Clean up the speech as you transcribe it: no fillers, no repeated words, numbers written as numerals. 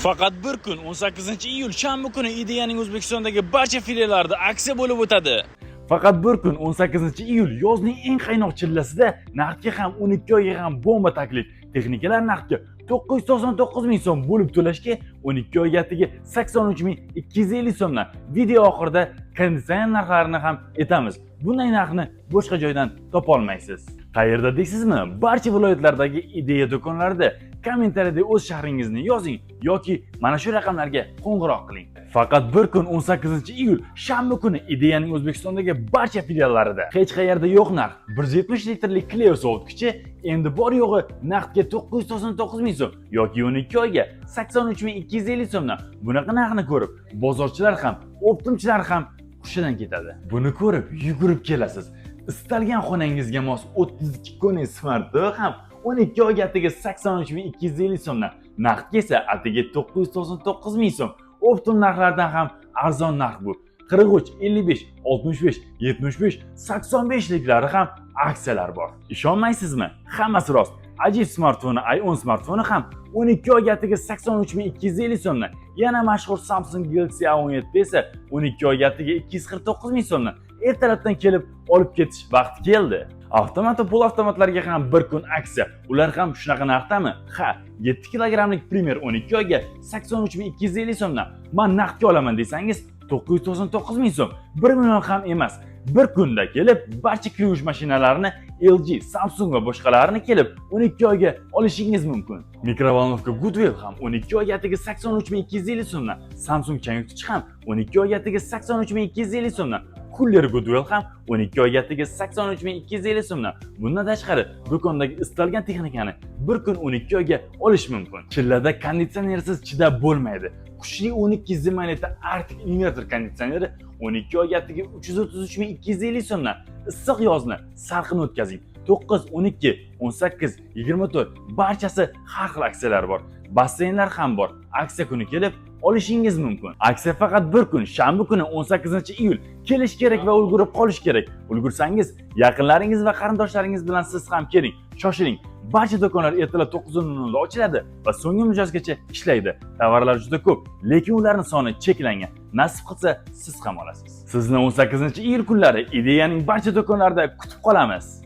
Faqat bir kun, 18 iyul shanba kuni Ideyaning O'zbekistondagi barcha filiallarida aksiya bo'lib o'tadi. Faqat bir kun, 18 iyul, yozning eng qaynoq chillasida naqdga ham, 12 oyga ham bomba taklif. Texnikalar naqdga 999 ming so'm, bo'lib to'lashga 12 oyga atigi 83 250 so'mdan. Video oxirida konditsioner narxlarini ham aytamiz. Bunday narxni boshqa joydan topa olmaysiz. Qayerda deysizmi? Barcha viloyatlardagi Ideya do'konlarida. Kommentariyada o'z shahringizni yozing yoki mana shu raqamlarga qo'ng'iroq qiling. Faqat bir kun, 18 iyul shanba kuni Ideyaning O'zbekistondagi barcha filiallarida. Hech qayerda yo'q narx. 170 litrli Cleo sovutgichi endi bor yo'g'i naqdga 999 ming so'm yoki 12 oyga 83 250 so'mdan. Bunaqa narxni ko'rib, bozorchilar ham, оптом chilar ham hushidan ketadi. Buni ko'rib yugurib kelasiz. Istalgan xonangizga mos 32 koni Smart TV ham 12 oyga atigi 83 250 so'mdan. Naqdga esa atigi 999 ming so'm. Оптом narxlardan ham arzon narx bu. 43, 55, 65, 75, 85 liklari ham aksiyalar bor. Ishonmaysizmi? Hammasi rost. Ajib smartfoni, i10 smartfoni ham 12 oyga atigi 83 250 so'mdan. Yana mashhur Samsung Galaxy A17 esa 12 oyga atigi 249 ming so'mdan. Ertalabdan kelib olib ketish vaqti keldi. Avtomat va pul avtomatlarga ham bir kun aksiya. Ular ham shunaqa narxdami? Ha, 7 kilogrammlik Premier 12 oyga 83 250 so'mdan. Men naqdga olaman desangiz, 999 ming so'm. 1 million ham emas. Bir kunda kelib barcha kir yuvish mashinalarini, LG, Samsung va boshqalarini kelib 12 oyga olishingiz mumkin. Микроволновка Goodwill ham 12 oyga atigi 83 250 so'mdan. Samsung changyutgich ham 12 oyga atigi 83 250 so'mdan. Кулер Goodwill ham 12 oyga atigi 83 250 so'mdan. Bundan tashqari, do'kondagi istalgan texnikani bir kun 12 oyga olish mumkin. Chillada konditsionersiz chidab bo'lmaydi. Kuchli 12 Zimaneta Arctic inverter konditsioneri 12 oyga atigi 333 250 so'mdan. Issiq yozni salqin o'tkazing. 9, 12, 18, 24, barchasi har xil aksiyalar bor. Basseynlar ham bor. Aksiya kuni kelib olishingiz mumkin. Aksiya faqat bir kun, shanba kuni, 18 iyul. Kelish kerak va ulgurib qolish kerak. Ulgursangiz, yaqinlaringiz va qarindoshlaringiz bilan siz ham keling. Shoshiling. Barcha do'konlar ertalab 9:00 da ochiladi va so'nggi mijozgacha ishlaydi. Tovarlar juda ko'p, lekin ularning soni cheklangan. Nasib qilsa, siz ham olasiz. Sizni 18 iyul kunlari Ideyaning barcha do'konlarida kutib qolamiz.